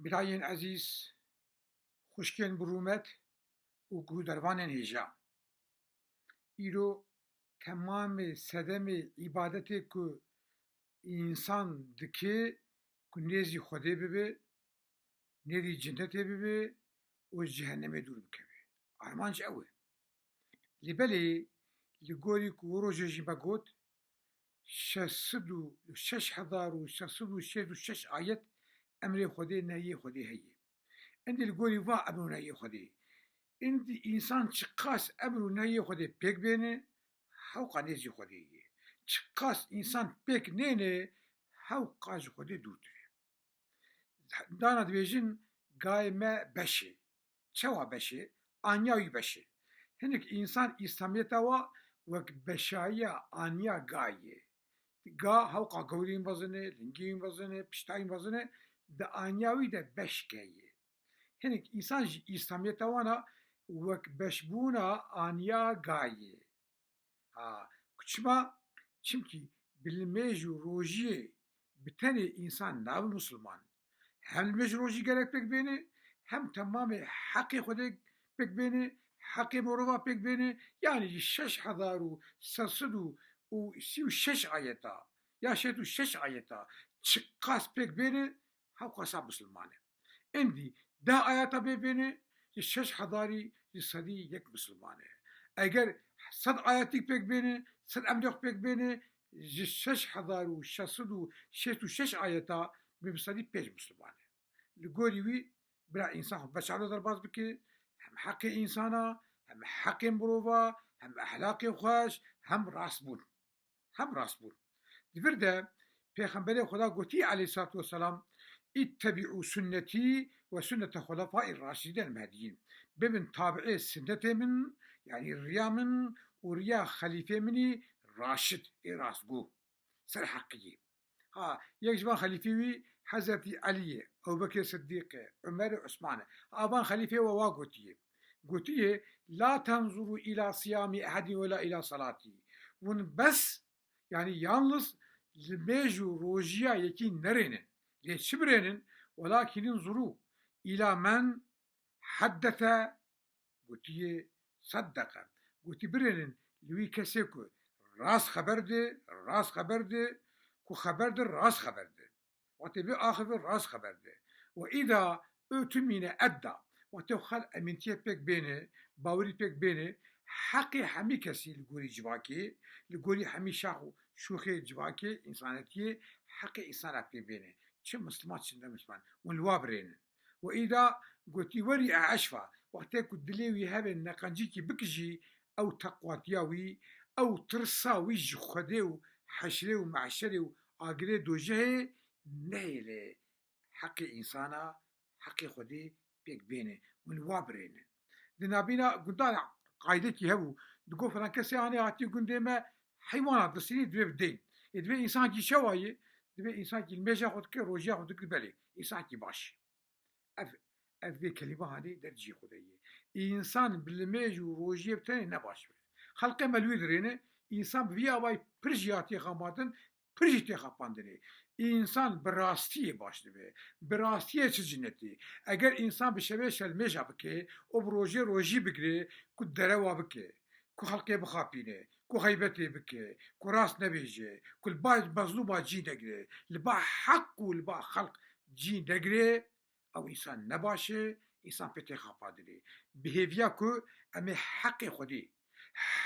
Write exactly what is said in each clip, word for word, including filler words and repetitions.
Birayên ezîz, xwişkên bi rûmet û guhdarvanên hêja. Îro temamê sedemê îbadetê ku însan dike ku nêzî Xwedê bibe, nêzî cinnetê bibe û ji cehennemê dûr bikeve. Armanc ew e. Lê belê, li gorî ku wê rojê jî me got, şeş sed û şeş hezar û şeş sed û şêst û şeş ayet emrê Xwedê, nehyê Xwedê heye. Endî li gorî va emr û nehyê Xwedê, endî însan çiqas emr û nehyê Xwedê pêk bêne, hewqa nêzî Xwedê ye. Çiqas însan pêk nêne, hewqa ji Xwedê dûrtir e. Dana dibêjin, gayê me beş e. Çawa beş e? Aniya wî beş e. Hinek însan îslamiyeta wa wek beşayiya aniya gayê ye. Ga hewqa gewrî wî mezin e, lingî wî mezin e, pişta wî mezin e, di aniya wî de beş gayê ye. Hinek însan jî îslamiyeta wana wek beşbûna aniya gayê ye. Ha, ku çima? Çimkî bi limêj û rojiyê bi tenê însan nabe misilman. Hem limêj rojî gerek pêk bêne, hem temamê heqê Xwedê pêk bêne, heqê mirova pêk bêne, yanî ji şeş hezar û sê sed û sî û şeş ayeta ya şêst û şeş ayeta çiqas pêk bêne, hewqasa misilman e. Endî deh ayeta bê bêne, ji şeş hezarî ji sedî yek misilman e. Eger sed ayetîk pêk bêne, sed emrêx pêk bêne, ji şeş hezar û şeş sed û şêst û şeş ayeta bi sedî pênc misilman e. Li gorî wî bira însan xwe beşalo derbas bike, hem heqê însana, hem heqê mirova, hem ehlaqê xweş, hem rastbûn. Hem rastbûn. Di vir de Pêxemberê Xweda gotî aleyhissalatu vesselam, "İttebi'u sünneti ve sünnete hulefai raşidin el-mehdiyyin." Bibin tabi'ê sünnetê min, yanî riya min û riya xelîfê min î raşid, ê rastgo, ser heqiyê. Ha, yek ji van xelîfê wî Hezretî Elî ye, Ebubekir Siddîq e, Umer e, Usman e. Ha, van xelîfê we wa gotiye. Gotiye, "La tenzuru ila siyami ehedin ve la ila salati." Hûn bes, yanî yalnız limêj û rojiya yekî nerênin. Lê çi birênin? "Welakin inzuru ila men haddese," gotiye, "seddeqe." Gotî, birênin li wî kesê ku rast xeber de, rast xeber de, ku xeber de, rast xeber de. Wextê vê axivê rast xeber de. "Ve îda utumîne edda." Wextê xel emîntiyê pêk bêne, bawerî pêk bêne, heqê hemî kesî li gorî civakê, li gorî hemî şax û şûxê civakê, însanetiyê, heqê însana pê bêne. Çi misliman, çi ne misliman. Hûn li wa birênin. "Ve îda," gotî, "werî eşfa." Wextê ku dilê wî hebe neqencîkî bikijî, ew teqwatiya wî, ew tirsa wî ji Xwedê û heşrê û mehşerê û agirê dojehê nehêle heqê însana, heqê Xwedê pêk bêne, hûn wa birêne. Di nabîna gundan qaydekî hebû, digot, "Filan kesê anê hatiye gundê me, heywana distînî divê bidên." Ê, divê însankî çawa ye? Divê însankî limêja xwe dike, rojiya xwe dike, belê, însankî baş. Ev, ev vê kelîma hanê der cihê xwe de ye. Însan bi limêj û rojiyê bi tenê ne baş be. Xelqê me li wî dirêne, însan bi vî awayî pir jî hatiye xebatin, pir jî tê xapandinê. Însan bi rastiyê baş dibe. Bi rastiyê çi cinetê? Eger însan bi şevê şermêja bike û bi rojê rojî bigire, ku derewa bike, ku xelkê bixapîne, ku xeybetê bike, ku rast nebêje, ku li ba mezlûma cî negire, li ba heq û li ba xelq cî negire, ew însan ne baş e, însan pê tê xapandinê. Bi hêviya ku em ê heqê Xwedê,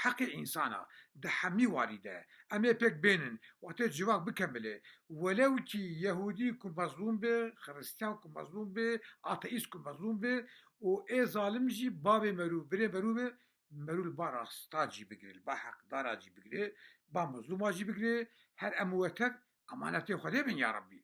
heqê însana di hemî warî de em ê pêk bênin, wextê civak bikemile, welew kî Yehûdî ku mezlûm be, Xiristiyan ku mezlûm be, ateîst ku mezlûm be û ê zalim jî bavê merûv, birê merûv be, merûv li ba rasta cî bigire, li ba heqdara cî bigire, ba mezlûma cî bigire, her em û we tev emanetê Xwedê bin ya Rebbî.